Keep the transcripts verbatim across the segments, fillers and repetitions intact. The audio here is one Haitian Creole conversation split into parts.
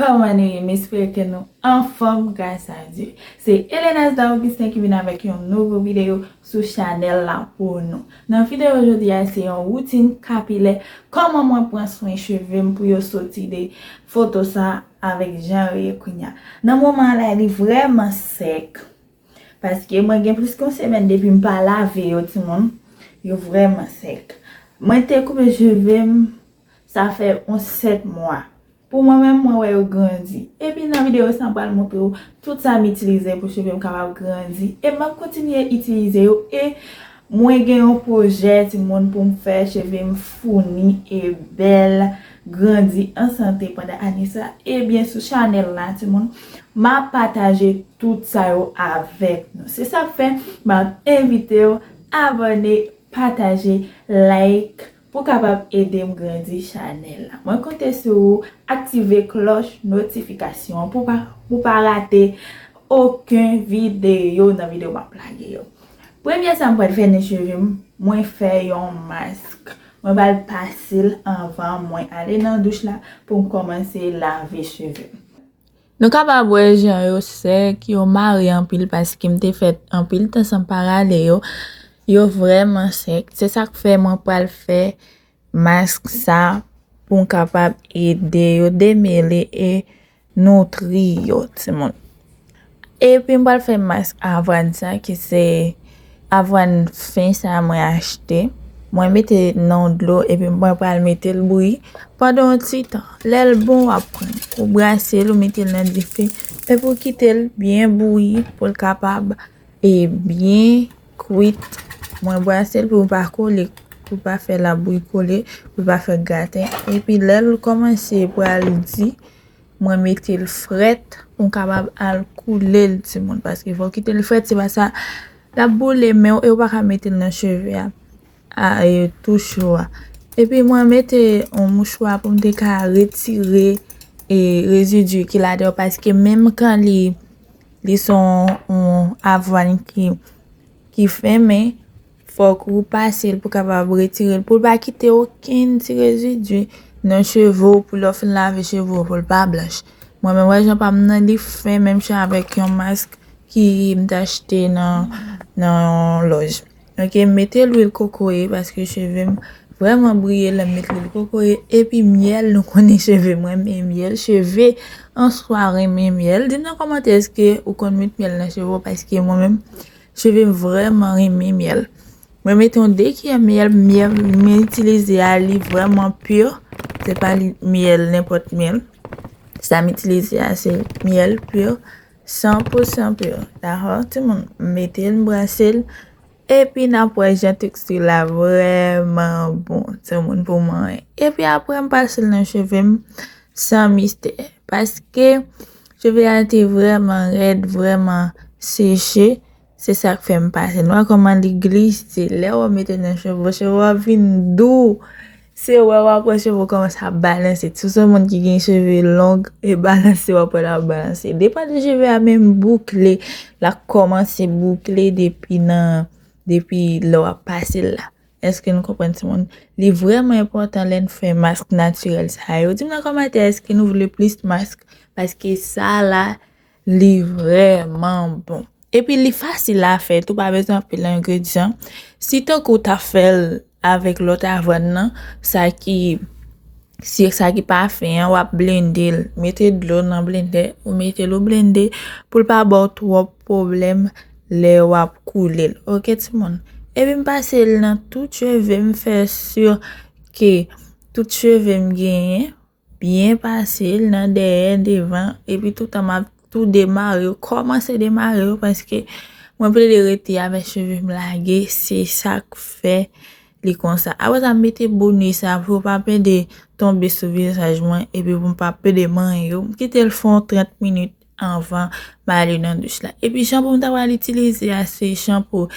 Kòman nou ye? M espere ke nou anfòm, gras a Dye. Se Elenas Daugustin ki vin avèk yon nouvo videyo sou chanèl la pou nou. Nan videyo jodi a, se yon woutin kapilè, kòman mwen pran swen cheve m pou yo soti de foto sa avèk jan yo ye kounye a. Nan moman la, li vrèman sèk. Paske mwen gen plis ke yon semèn depi m pa lave yo, timoun. Yo vrèman sèk. Mwen te koupe cheve m, sa fè yon sèt mwa. Pou mwen menm, mwen wè yo grandi. Epi nan videyo sa, m pral montre w tout sa m itilize pou cheve m kapab grandi. E m ap kontinye itilize yo. E mwen gen yon pwojè, timoun, pou m fè cheve m founi e bèl, grandi an sante pandan ane sa. Ebyen, sou chanèl la, timoun, m ap pataje tout sa yo avèk nou. Se sa k fè, m ap envite w abòne, pataje, like, pou kapab ede m grandi chanèl la. Mwen konte sou ou, aktive klòch notifikasyon an pou pa, pou pa rate okenn videyo nan videyo m ap lage yo. Premye sa m pral fè nan cheve m, mwen fè yon mask. Mwen pral pase l anvan mwen ale nan douch la pou m kòmanse lave cheve m. Nou kapab wè jan yo sèk, yo mare anpil paske m te fè anpil tan san pa rale yo. Yo vrèman sèk. Se sa k fè mwen pral fè mask sa pou m kapab ede yo demele e noutri yo, timoun. Epi m pral fè mask avwàn sa, ki se avwàn fen sa mwen achte. Mwen mete nan dlo, epi mwen pral mete l bouyi pandan yon ti tan. Lè l bon, w ap pran l. Ou brase l, ou mete l nan dife, epi ou kite l byen bouyi pou l kapab, e, byen kwit. Mwen brase l pou l pa kole, pou l pa fè labouyi kole, pou l pa fè graten. Epi lè l kòmanse pral di, mwen mete l frèt pou m kapab al koule l, timoun. Paske fò w kite l frèt, se pa sa, l ap boule men w e w pa ka mete l nan cheve a, a, e, tou cho a. Epi mwen mete yon mouchwa pou m te ka retire, e, rezidi ki ladan yo, paske menm kan li, li se yon, yon avwàn ki, ki fenmen, fòk ou pase l pou kapab retire l, pou l pa kite okenn ti rezidi nan cheve w, pou lè w fin lave cheve w, pou l pa blanch. Mwen menm, wè jan pa m nan, li fen menm jan avèk yon mask ki m t achte nan, nan yon lòj. Ok, m mete lwil kokoye paske cheve m vrèman briye lè m met lwil kokoye. Epi myèl, nou konnen cheve m renmen myèl. Cheve an swa renmen myèl. Di m nan kòmantè èske ou konn met myèl nan cheve w, paske mwen menm, cheve m vrèman renmen myèl. Mwen mete yon de kiyè myèl, myèl mwen itilize a, li vrèman pur. Se pa li myèl, nenpòt myèl. Sa m itilize a, se myèl pur, san pou san pur. Dakò, timoun? M mete l, m brase l. Epi n ap wè jan teksti la vrèman bon, timoun, pou mwen. Epi apre, m pase l nan cheve m san mistè. Paske cheve a te vrèman rèd, vrèman seche. Se sa k fè m pase. Nou wè kòman li glise. Lè w mete nan cheve w, cheve w ap vin dou. Se wè w ap wè cheve w kòmanse ap balanse. Si w se yon moun ki gen cheve long e balanse, w ap wè l ap balanse. Depann de cheve a, menm boukle, l ap kòmanse boukle depi nan, depi lè w ap pase l la. Èske nou konprann, timoun? Li vrèman enpòtan lè n fè mask natirèl sa yo. Di m nan kòmantè, èske nou vle plis mask? Paske sa la, li vrèman bon. Epi li fasil a fè tou, pa bezwen anpil engredyan. Si tankou w ta fè l avèk lòt avwàn nan, sa ki, si sa ki pa fen an, w ap blende l. Mete dlo nan blendè, ou mete l, ou blende, pou l pa ba w twòp pwoblèm lè w ap koule l. Ok, timoun? Epi m pase l nan tout cheve m, fè si ke tout cheve m genyen, byen pase l nan dèyè, devan, epi toutan m ap tou demare yo, kòmanse demare yo, paske mwen plede rete avèk cheve m lage, se sa k fè li konsa. Apre sa, m mete bone sa pou yo pa pede tonbe sou vizaj mwen, epi pou m pa pede manyen yo. M kite l fè yon trant minit anvan m ale nan douch la. Epi chanpou m ta pral itilize a, se chanpou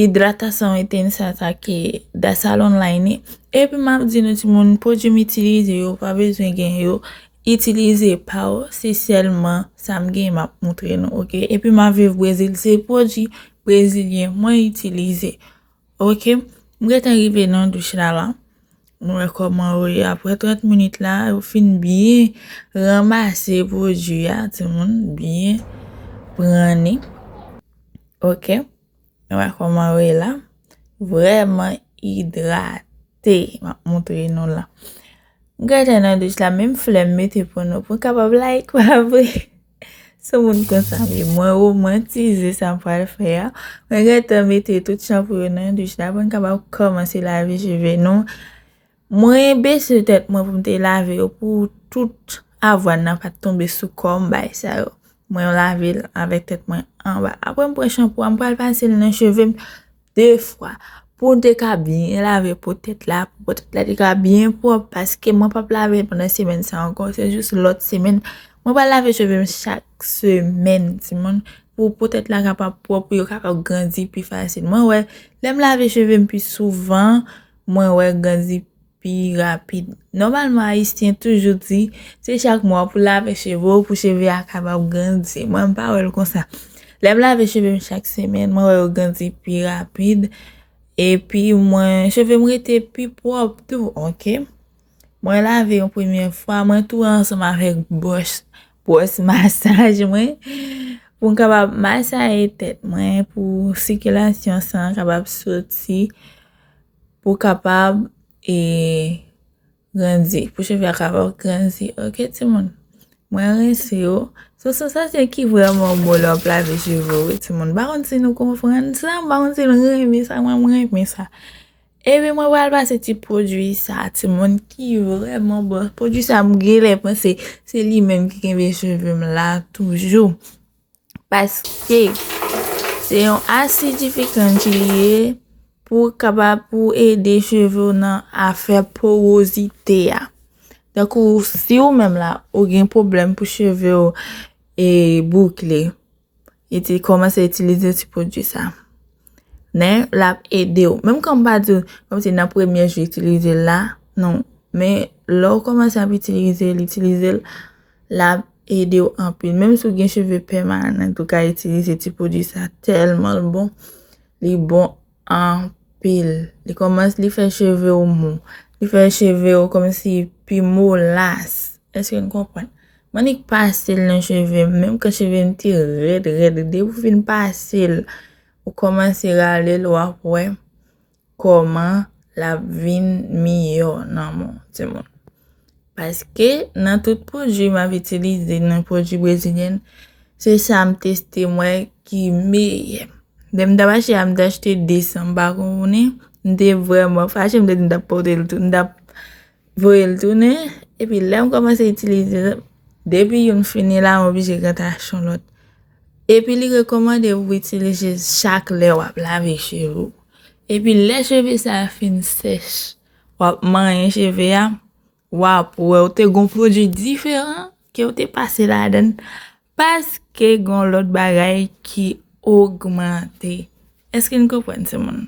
idratasyon intensa sa ke Da Salon Line. Epi m ap di nou, timoun, pwodui m itilize yo, pa bezwen gen yo. Itilize pa w, se sèlman sa m gen m ap montre nou, ok? Epi m ap viv Brezil, se pwodui brezilyen mwen itilize, ok? M gentan rive nan douch la la. Nou wè kòman yo ye. Apre trant minit la, yo fin byen ranmase pwodui a, timoun, byen pran li. Oke. Nou wè kòman yo ye la. Vrèman idrate. M ap montre nou la. M gentan nan douch la, menm flè m mete pou nou, pou n kapab like, pa vre? Se moun konsa m ye. Mwen romantize sa m pral fè a. Mwen gentan mete tout chanpou yo nan douch la pou n kapab kòmanse lave cheve nou. Mwen bese tèt mwen pou m te lave yo pou tout avwàn nan pa t tonbe sou kò m, bay sa yo. Mwen lave l avèk tèt mwen anba. Apre m pran chanpou a, m pral pase l nan cheve m de fwa. Pou l te ka byen lave po tèt la, pou po tèt la te ka byen pwòp, paske mwen p ap lave l pandan semèn sa ankò, se jis lòt semèn. Mwen pral lave cheve m chak semèn, timoun, pou po tèt la kapab pwòp, pou yo kapab grandi pi fasil. Mwen wè, lè m lave cheve m pi souvan, mwen wè grandi pi rapid. Nòmalman, Ayisyen toujou di, se chak mwa pou lave cheve w, pou cheve a kapab grandi. Mwen, m pa wè l konsa. Lè m lave cheve m chak semèn, mwen wè yo grandi pi rapid. Epi, mwen, cheve m rete pi pwòp tou, oke? Mwen lave yon premye fwa, mwen tou ansanm avèk bwòs, bwòs masaj mwen, pou m kapab masaje tèt mwen, pou sikilasyon san an kapab soti, pou kapab, e, grandi, pou cheve a kapab grandi. Oke, timoun? Mwen rense yo. Se yon sansasyon ki vrèman bon lè w ap lave cheve w, wi, timoun. M pa konn si nou konprann sa, m pa konn si nou renmen sa, mwen, mwen renmen sa. Epi mwen pral pase ti pwodui sa, timoun, ki vrèman bon. Pwodui sa, m genlè panse se li menm ki kenbe cheve m la toujou. Paske se yon asidifikan ki li ye pou kapab, pou ede cheve w nan afè pòwozite a. Tankou si ou menm la, ou gen pwoblèm pou cheve w e boukle, iti-, kòmanse itilize ti pwodui sa. Men, l ap ede w. Menm kan m pa di w, kòmsi nan premye jou itilize l la, non. Men, lè w kòmanse ap itilize l, itilize l, l ap ede w anpil. Menm si w gen cheve pèmanan, ou ka itilize ti pwodui sa, tèlman l bon. Li bon anpil. Li kòmanse, li fè cheve w mou. Li fè cheve w kòmsi pi molas. Èske n konprann? Mwen annik pase l nan cheve m, menm kan cheve m te rèd, rèd, depi w fin pase l, ou kòmanse rale l, w ap wè kòman l ap vin miyò nan men w, timoun. Paske nan tout pwodui m ap itilize, nan pwodui brezilyen, se sa m teste, m wè ki meyè. Lè m t ap achte a, m te achte de san, m pa konnen. M te vrèman fache, m te di m t ap pote l tou, m t ap voye l tounen. Epi lè m kòmanse itilize l, depi youn fini la, m oblije gentan achte yon lòt. Epi li rekòmande pou w itilize chak lè w ap lave cheve w. Epi lè cheve sa a fin sèch, w ap manyen cheve a, w ap wè w te gon pwodui diferan ke w te pase ladan l, paske gon lòt bagay ki ogmante. Èske n konprann, timoun?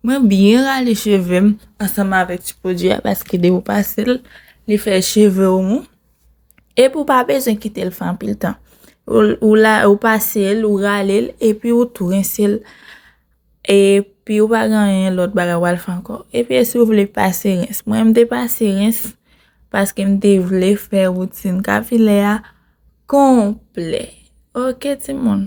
Mwen byen rale cheve m ansanm avèk ti pwodui a, paske depi w pase l, li fè cheve w mou. Epi w pa bezwen kite l fè anpil tan. Ou, ou la, ou pase l, ou rale l, epi ou tou rense l. Epi ou pa gen anyen lòt bagay w al fè ankò. Epi si w vle pase rens. Mwen, m te pase rens paske m te vle fè woutin kapilè a konplè. Oke, timoun.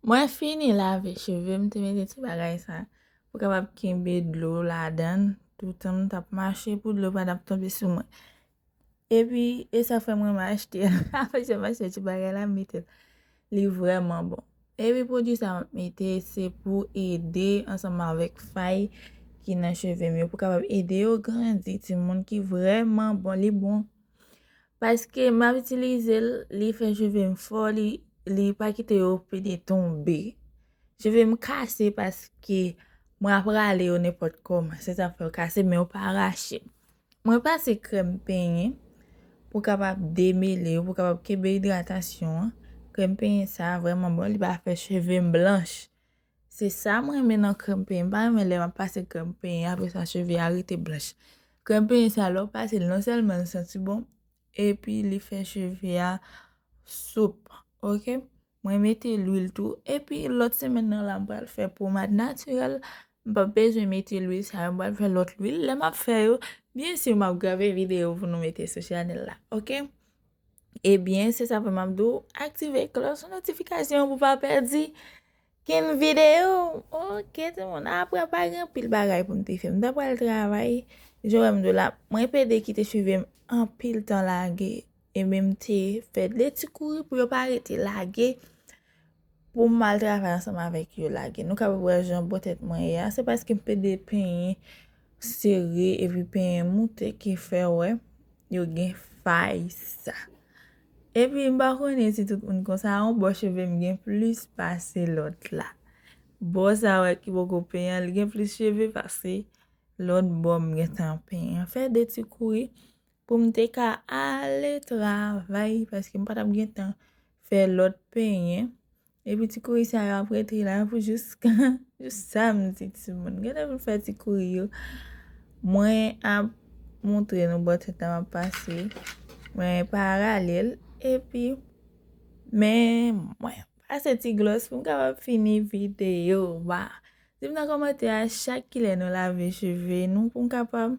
Mwen fini lave cheve m, te mete ti bagay sa pou kapab kenbe dlo ladan l. Toutan m t ap mache pou dlo pa t ap tonbe sou mwen. Epi, e sa fè mwen m achte, apre sa m achte ti bagay la, m mete l. Li vrèman bon. Epi pwodui sa m ap mete, se pou ede ansanm avèk fay ki nan cheve m yo, pou kapab ede yo grandi, timoun, ki vrèman bon, li bon. Paske m ap itilize l, li fè cheve m fò, li, li pa kite yo pede tonbe. Cheve m kase paske mwen ap rale yo nenpòt kòman. Se sa fè yo kase, men yo pa rache. Mwen pase krèm penyen pou kapab demele yo, pou kapab kenbe idratasyon an. Krèm penyen sa a vrèman bon, li pa fè cheve m blanch. Se sa mwen renmen nan krèm penyen. M pa renmen lè m ap pase krèm penyen, apre sa cheve a rete blanch. Krèm penyen sa, lè w pase l, non sèlman l santi bon, epi li fè cheve a soup. Oke? Mwen mete lwil tou. Epi lòt semèn nan la, m pral fè pomad natirèl. M p ap bezwen mete lwil sa yo, m pral fè lòt lwil. Lè m ap fè yo, byen si m ap grave videyo pou nou mete sou chanèl la. Oke? Ebyen, se sa fè m ap di w, aktive klòch notifikasyon pou pa pèdi kenn videyo. Oke, timoun, apre pa gen anpil bagay pou m te fè. M ta pral travay, jan w wè m di w la, mwen pede kite cheve m anpil tan lage. Ebyen, m te fè de ti kouri pou yo pa rete lage, pou m al travay ansanm avèk yo lage. Nou kapab wè jan bò tèt mwen ye a, se paske m pede penyen sere epi penyen moute ki fè w wè yo gen fay sa. Epi m pa konnen si tout moun konsa, yon bò cheve m gen plis pase lòt la. Bò sa wè ki poko penyen an, li gen plis cheve pase lòt bò m gentan penyen. Fè de ti kouri pou m te ka ale travay, paske m pa t ap gentan fè lòt penyen. Epi ti kouri sa yo ap rete la pou jiska, jis samdi, timoun. Gade pou fè ti kouri yo. Mwen ap montre nou bò tèt la m ap pase. Mwen paralèl. Epi, men mwen pase ti glòs pou m kapab fini videyo a. Di m nan kòmantè a chak kilè nou lave cheve nou pou m kapab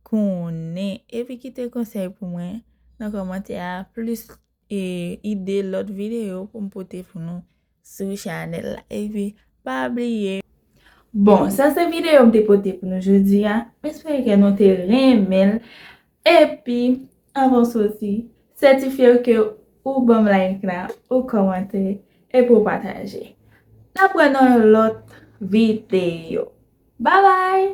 konnen. Epi kite konsèy pou mwen nan kòmantè a, plis e, ide lòt videyo pou m pote pou nou sou chanèl la. Epi, pa bliye. Bon, sa se videyo m te pote pou nou jodi a. M espere ke nou te renmen l. Epi, anvan w soti, sètifye w ke ou ban m like la, ou kòmante, epi ou pataje. N ap wè nan yon lòt videyo. Babay!